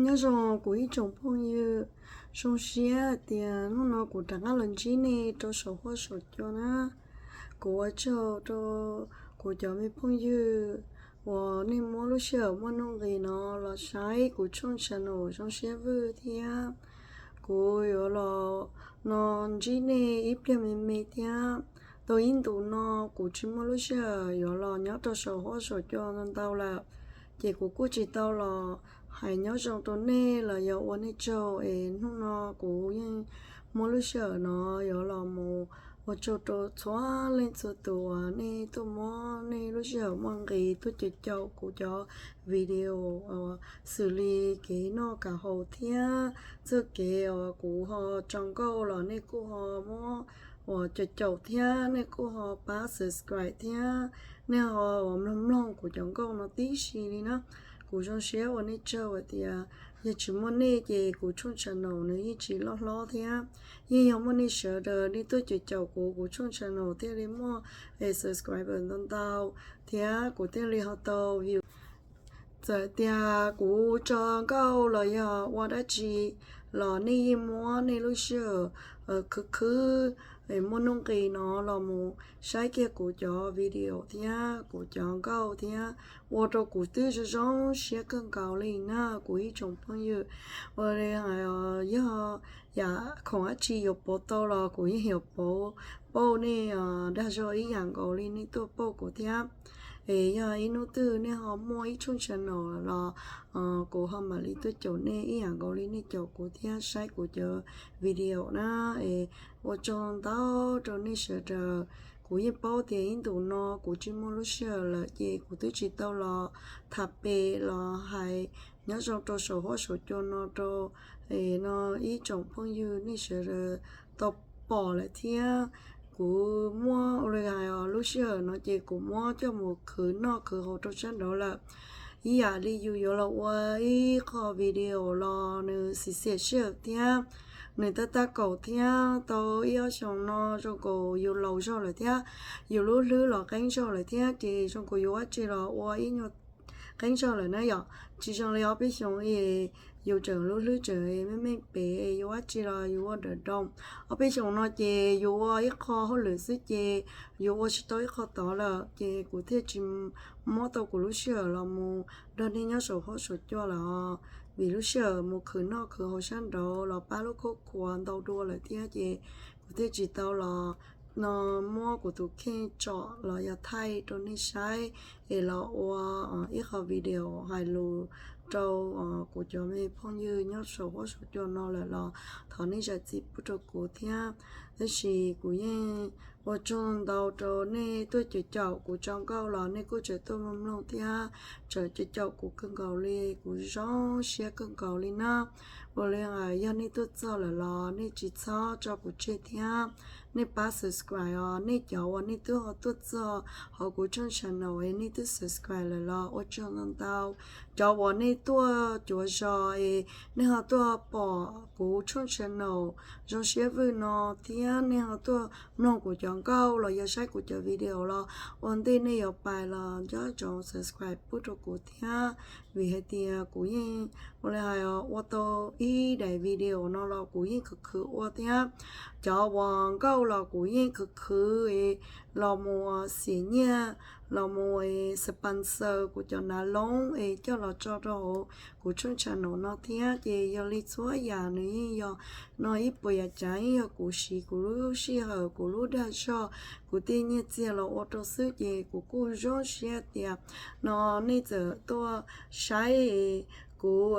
Nyob zoo kuv ib tsoom phooj ywg, zoo siab tias hnub no kuv rov qab los ntsib nej rau saum huab saum cua na. Kuv ua tsaug rau kuv cov me phooj ywg uas nej muab lub sij hawm muaj nuj nqis no los saib kuv tshooj channel Zoo Siab Vwj thiab. Kuv yuav los no ntsib nej ib pliag me me thiab. Tau ib ntus no kuv tsis muaj lub sij hawm yuav los nyob rau saum huab saum cua ntau lawm, ces kuv kuj tsis tau los hais nyob zoo rau nej los yog ua nej tsaug es hnub no kuv yeej muaj lub sij hawm no yuav los mus ua tsaug rau txhua leej txhua tus uas nej tuaj muab nej lub sij hawm muaj nqis tuaj caum caum kuv cov video xws li kev noj kev haus thiab txoj kev uas kuv ho tso nkauj los nej kuj ho muab uas caum caum thiab nej kuj ho pab subscribe thiab nej ho uas mloog mloog kuv cov nkauj no tib si li na. Kuv zoo siab ua nej tsaug hais tias yog tsis muaj nej ces kuv tshooj channel nws yeej tsis loj hlob thiab. Yeej yog muaj nej sawv daws nej tuaj caum caum kuv, kuv tshooj channel thiaj li muaj subscriber ntau ntau thiab kuv thiaj li ho tau view. Txawm tias kuv tso nkauj los yog ua dab tsi los nej yeej muab nej lub sij hawm khwv khwv muaj nuj nqis no los mus saib kiag kuv cov video thiab kuv cov nkauj thiab ua rau kuv twb zoo zoo siab kawg nkaus li na kuv ib tsoom phooj ywg. Ua li hais yog yam khoom dab tsi yuav pauv tau los kuv yeej yuav pauv, pauj nej dag zog ib yam nkaus li nej tuaj pauj kuv thiab. Es yog ib hnub twg nej ho muaj ib tshooj channel los kuv ho mam li tuaj caum nej ib yam nkaus li nej caum kuv thiab saib kuv cov video na. Es ua tsaug ntau rau nej sawv daws. Kuv yeej paub tias ib ntus no kuv tsis muaj lub sij hawm lawm ces kuv twb tsis tau los tham pem los hais nyob zoo rau saum huab saum cua no rau no ib tsoom phooj ywg nej sawv daws tau pom lawm thiab. Kuv muab ua li hais lub sij hawm no ces kuv muab coj mus khwv noj khwv haus rau sab nraud lawm. Ib yam li yus yuav los ua ib qho video los nws xiv xiam sij hawm thiab nws tab tab kaum thiab tau ib ob xyoos no zoo nkaus yus laus zog lawm thiab yus lub hlwb los qeeb zog lawm thiab ces zoo nkaus yus ua tsi los ua ib nyuag qeeb zog lawm na yom. Tsis zoo li ob peb xyoos yus tseem lub hlwb tseem meej meej pem yus ua tsi los yus ua dawm doo. Ob peb xyoos no ces yus ua ib qho hauj lwm xwb ces yus ua tsis tau ib qho tod lawm ces kuv thiaj tsis muab tau kuv lub sij hawm los mus nrog nej nyob saum huab saum cua lawm os. Vim lub sij hawm mus khwv noj khwv haus sab nraud los pab lub khuab khuav ntau dua lawm thiab ces kuv thiaj tsis tau los no muab kuv tus kheej tsom los yog thaij rau nej saib es los ua ib qho video hais lus rau kuv cov me phooj ywg nyob saum huab saum cua no lawm los thov nej zam txim pub rau kuv thiab. Tab sis kuv yeej ua tsaug ntau rau nej tuaj caum caum kuv tso nkauj los nej kuj tseem tuaj mloog mloog thiab tseem caum caum kuv kawg nkaus li, kuv zoo siab kawg nkaus li na. Ua li yog nej tuaj txog lawm los nej tsis txhob tso kuv tseg thiab. Nej pab subscribe os, nej cov uas nej twb ho tuaj txog hauv kuv tshooj channel es nej twb subscribe lawm los ua tsaug ntau ntau. Cov uas nej tuaj cuav zos es nej ho tuaj pom kuv tshooj channel Zoo Siab Vwj no thiab nej ho tuaj mloog kuv cov nkauj los yog saib kuv cov video los ua ntej nej yuav pais los nco ntsoov subscribe pub rau kuv thiab. Vim hais tias kuv yeej ua li hais ua tau ib daim video no los kuv yeej khwv khwv ua thiab. Cov uas nkauj los kuv yeej khwv khwv los mus xiam nyiaj los mus sponsor kuv cov nav loob es coj los tso rau hauv kuv tshooj channel no thiab. Ces yog li txhua yam nws yeej yog no ib puas yam tsav yeej yog kuv siv kuv lub sij hawm kuv lub dag zog kuv tej nyiaj txiag los ua rau xwb ces kuv kuj zoo siab tias no nej txawm tuaj saib kuv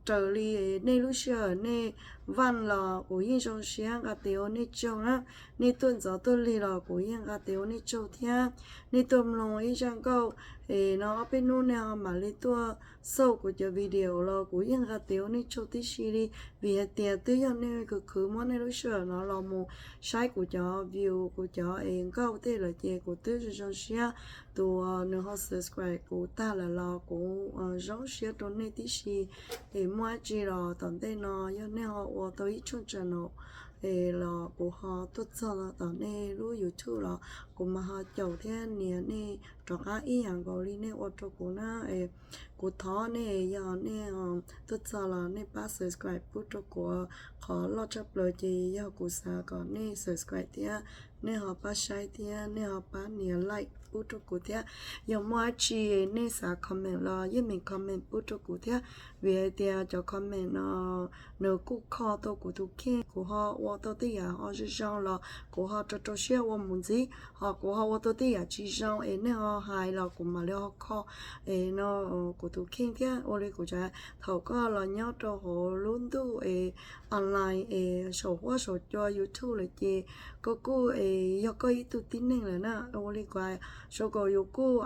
raws li nej lub sij hawm nej vaj los kuv yeej zoo siab nqa tes ua nej tsaug na. Nej tuaj ntxov tuaj lig los kuv yeej nqa tes ua nej tsaug thiab. Nej tuaj mloog ib zaj nkauj es no ob peb hnub nej ho mam li tuaj xauj kuv cov video los kuv yeej nqa tes ua nej tsaug tib si li. Vim hais tias twb yog nej khwv khwv muab nej lub sij hawm no los mus saib kuv cov view kuv cov es nkauj tej lawm ces kuv twb zoo zoo siab. Tus uas nws ho subscribe kuv tag lawm los kuv zoo siab rau nej tib si. Es muaj dab tsi los tom ntej no yog nej ho ua tau ib tshooj channel es los kuv ho tuaj txog tom nej lub YouTube los kuv mam ho caum thiab nias nej rov qab ib yam nkaus li nej ua rau kuv na. Es kuv thov nej yog nej tuaj txog los nej pab subscribe pub rau kuv. Qhov loj tshaj plaws ces yog kuv xav kom nej subscribe thiab nej ho pab saib thiab nej ho pab nias like pub rau kuv thiab. Yog muaj dab tsi nej xav comment los yeej meem comment pub rau kuv thiab, vim hais tias cov comment no nws kuj kho tau kuv tus kheej. Kuv ho ua tau tej yam ho zoo zoo los kuv ho rau rau siab ua mus ntxiv, ho kuv ho ua tau tej yam tsis zoo es nej ho hais los kuv mam li ho kho es no kuv tus kheej thiab. Ua li kuv thaum koj los nyob rau hauv lub ntuj es online es saum huab saum cua YouTube lawm ces koj kuj es yog koj ib tug tib neeg lawm na. Ua li kuv zoo nkaus yus kuj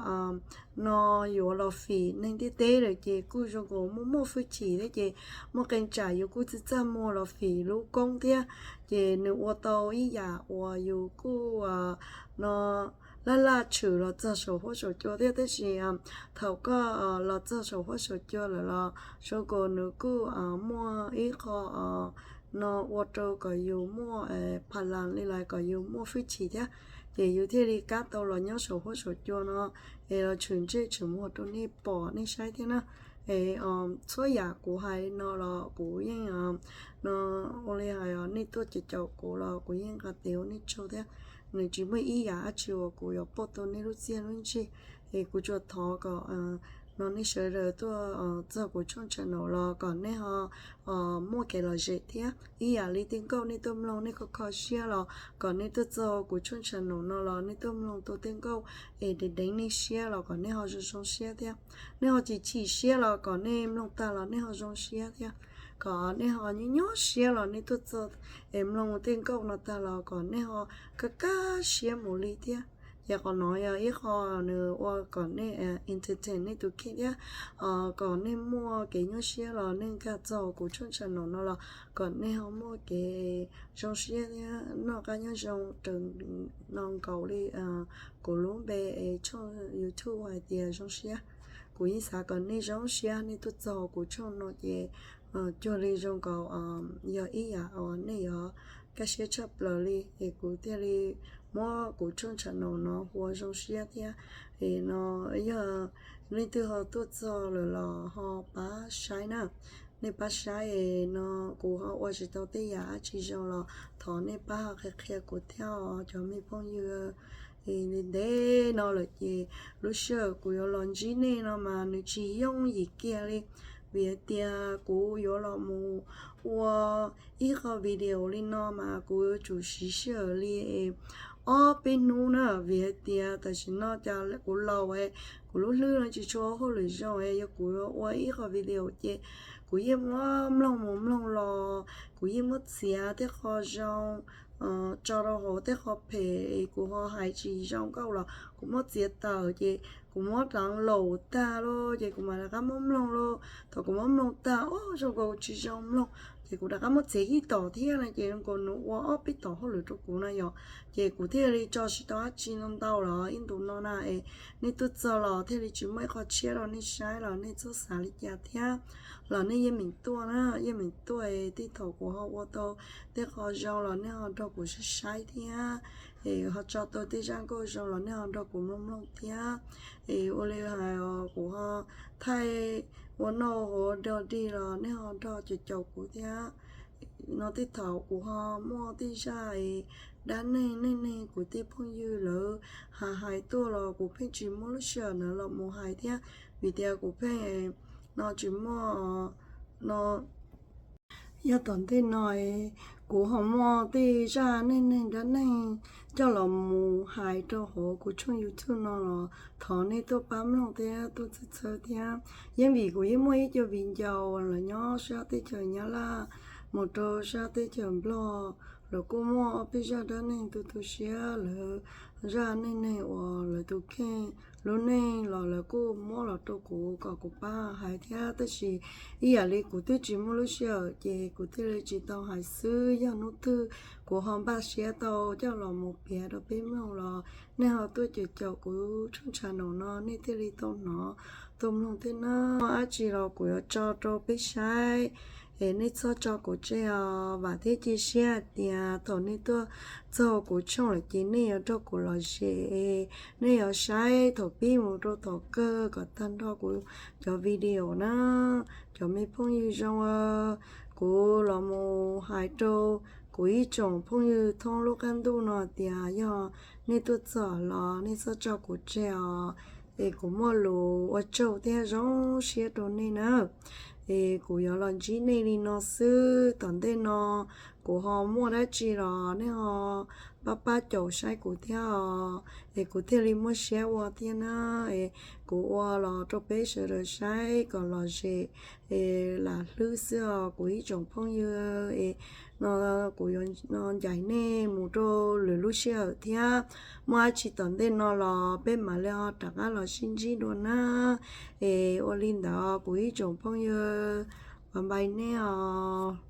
no yuav los fim neeg ntiaj teb lawm ces kuj zoo nkaus muaj muaj hwj chim thiab ces muaj qee tsam yus kuj txaj txaj muag los fim lub koob thiab. Ces nws ua tau ib yam uas yus kuj no laj laj tshwm los txog saum huab saum cua thiab. Tab sis thaum koj los txog saum huab saum cua lawm los zoo nkaus nws kuj muaj ib qho no ua rau kom yus muaj pha las li los kom yus muaj hwj chim thiab. Ces yus thiaj li kam tau los nyob saum huab saum cua no es los tshwm ntsej tshwm muag rau nej pom nej saib thiab na. Es txhua yam kuv hais no los kuv yeej no ua li hais nej tuaj caum caum kuv los kuv yeej nqa tes ua nej tsaug thiab. Nws tsis muaj ib yam dab tsi uas kuv yuav pauj tau nej lub txiaj lub ntsig. Es kuv tsuas thov kom no nej sawv daws tuaj txog kuv tshooj channel los kom nej ho muaj kev lom zem thiab. Ib yam li tej nkauj nej tuaj mloog nej kho kho siab los kom nej tuaj txog kuv tshooj channel no los nej tuaj mloog tau tej nkauj es deev deev nej siab los kom nej ho zoo zoo siab thiab. Nej ho chim chim siab los kom nej mloog tag los nej ho zoo siab thiab. Kom nej ho nyob nyob siab los nej tuaj txog es mloog tej nkauj no tag los kom nej ho kaj kaj siab mus li thiab. Ces qhov no yog ib qho nws ua kom nej entertain nej tus kheej thiab kom nej muaj kev nyuaj siab los nej nkag txog kuv tshooj channel no los kom nej ho muaj kev zoo siab thiab noj qab nyob zoo raws no nkaus li kuv lub npe es tshooj YouTube hais tias zoo siab. Kuv yeej xav kom nej zoo siab nej tuaj txog kuv tshooj no ces cuag li zoo nkaus yog ib yam uas nej yuav kaj siab tshaj plaws li es kuv thiaj li muab kuv tshooj channel no hu ua zoo siab thiab. Es no yog leej twg ho tuaj txog lawm los ho pab saib na. Nej pab saib es no kuv ho ua tsis tau tej yam dab tsi zoo los thov nej pab ho qhia qhia kuv thiab os cov me phooj ywg. Es ntev ntev no lawm ces lub sij hawm kuv yuav los ntsib nej no mas nws tsis yooj yim kiag li, vim hais tias kuv yuav los mus ua ib qho video li no mas kuv yuav tsum siv sij hawm li ob peb hnub na, vim hais tias tam sim no cas kuv laus es kuv lub hlwb no tsis tshua hauj lwm zoo es yog kuv yuav ua ib qho video ces kuv yeej muab mloog mus mloog los kuv yeej muab txiav tej qho zoo tso rau hauv tej qho phem es kuv ho hais tsis zoo nkauj los kuv muab txiav tawm ces kuv muab download tag lawm ces kuv mam rov qab muab mloog lawm. Thaum kuv muab mloog tag, o, zoo nkaus tsis zoo mloog ces kuv rov qab muab txiav ib tom thiab no ces zoo nkaus nws ua ob peb tom hauj lwm rau kuv na yom. Ces kuv thiaj li tso tsis tau dab tsi no ntau los ib ntus no na es nej tuaj txog los thiaj li tsis muaj ib qho tshiab rau nej saib los nej txhob xav li cas thiab. Los nej yeej meem tuaj na, yeej meem tuaj es tej thaum kuv ho ua tau tej qho zoo los nej ho nrog kuv saib saib thiab. Es ho tso tau tej zaj nkauj zoo los nej ho nrog kuv mloog mloog thiab. Es ua li hais kuv ho thaij ua noj ua haus dog dig los nej ho nrog caum caum kuv thiab. No tej thaum kuv ho muaj tej zaj dab neeg neej neeg kuv tej phooj ywg lawv hais hais tuaj los kuv pheej tsis muaj lub sij hawm na los mus hais thiab, vim tias kuv pheej no tsis muaj no. Yog tom ntej no kuv ho muaj tej zaj neej neeg dab neeg coj los mus hais rau hauv kuv tshooj YouTube no los thov nej tuaj pab mloog thiab tuaj txhawb txhawb thiab. Yeej vim kuv yeej muaj ib co viv ncaus los nyob sab teb chaws Nyab Laj mus rau sab teb chaws Nplog, lawv kuj muaj ob peb zaj dab neeg tu tu siab, lawv zaj neej neeg uas lawv tus kheej lub neej los lawv kuj muab los rau kuv kom kuv pab hais thiab. Tab sis ib yam li kuv twb tsis muaj lub sij hawm ces kuv thiaj li tsis tau hais xwb. Yog hnub twg kuv ho npaj siab tau coj los mus piav rau peb mloog los nej ho tuaj caum caum kuv tshooj channel no nej thiaj li tau hnov tau mloog thiab na. Muaj dab tsi los kuv yuav tso rau peb saib. Es nej txhob tso kuv tseg os. Vam thiab cia siab hais tias thaum nej tuaj txog kuv channel lawm ces nej yuav nrog kuv lom zem, nej yuav saib thaum pib mus rau thaum kawg kom tag nrho kuv cov video na. Cov me phooj ywg zoo, kuv los mus hais rau kuv ib tsoom phooj ywg thoob lub qab ntuj no tias yog nej tuaj txog los nej txhob tso kuv tseg os. Es kuv muaj lus ua tsaug thiab zoo siab rau nej na. Es kuv yuav los ntsib nej li no xwb, tom ntej no kuv ho muaj dab tsi los nej ho pab pab caum saib kuv thiab os, es kuv thiaj li muaj siab ua thiab na. Es kuv ua los rau peb sawv daws saib kom lom zem, es lam hlwb xwb os kuv ib tsoom phooj ywg. Es no kuv yuav ncaim nej mus rau lwm lub sij hawm thiab, muaj dab tsi tom ntej no los peb mam li ho rov qab los sib ntsib dua na. Es ua li ntawd kuv ib tsoom phooj ywg, bye bye nej os.